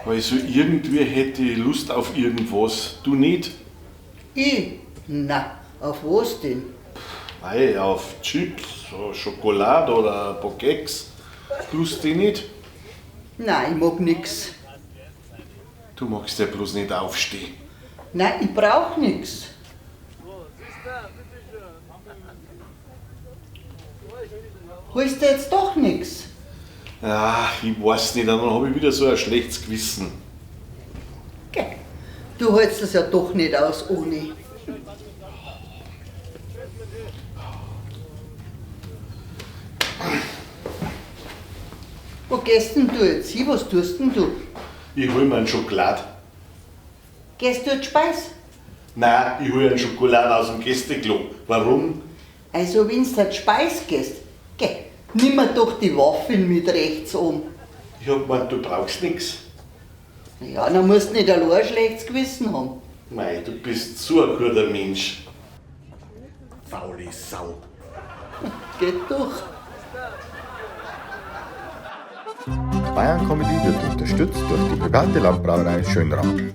Also irgendwie hätte ich Lust auf irgendwas. Du nicht? Ich? Na, auf was denn? Mei, auf Chips, Schokolade oder ein paar Keks. Lust die nicht? Nein, ich mag nix. Du magst ja bloß nicht aufstehen. Nein, ich brauch nix. Holst du jetzt doch nix? Ach, ich weiß nicht, dann habe ich wieder so ein schlechtes Gewissen. Geh, du hältst es ja doch nicht aus ohne. Wo gehst denn du jetzt hin? Was tust denn du? Ich hol mir einen Schokolade. Gehst du jetzt Speis? Nein, ich hol einen Schokolade aus dem Gästeklo. Warum? Also, wenn's du Speis gehst, geh, nimm mir doch die Waffeln mit rechts um. Ich hab gemeint, du brauchst nix. Ja, dann musst du nicht allein ein schlechtes Gewissen haben. Mei, du bist so ein guter Mensch. Faule Sau. Geht doch. Bayern Comedy wird unterstützt durch die private Landbrauerei Schönram.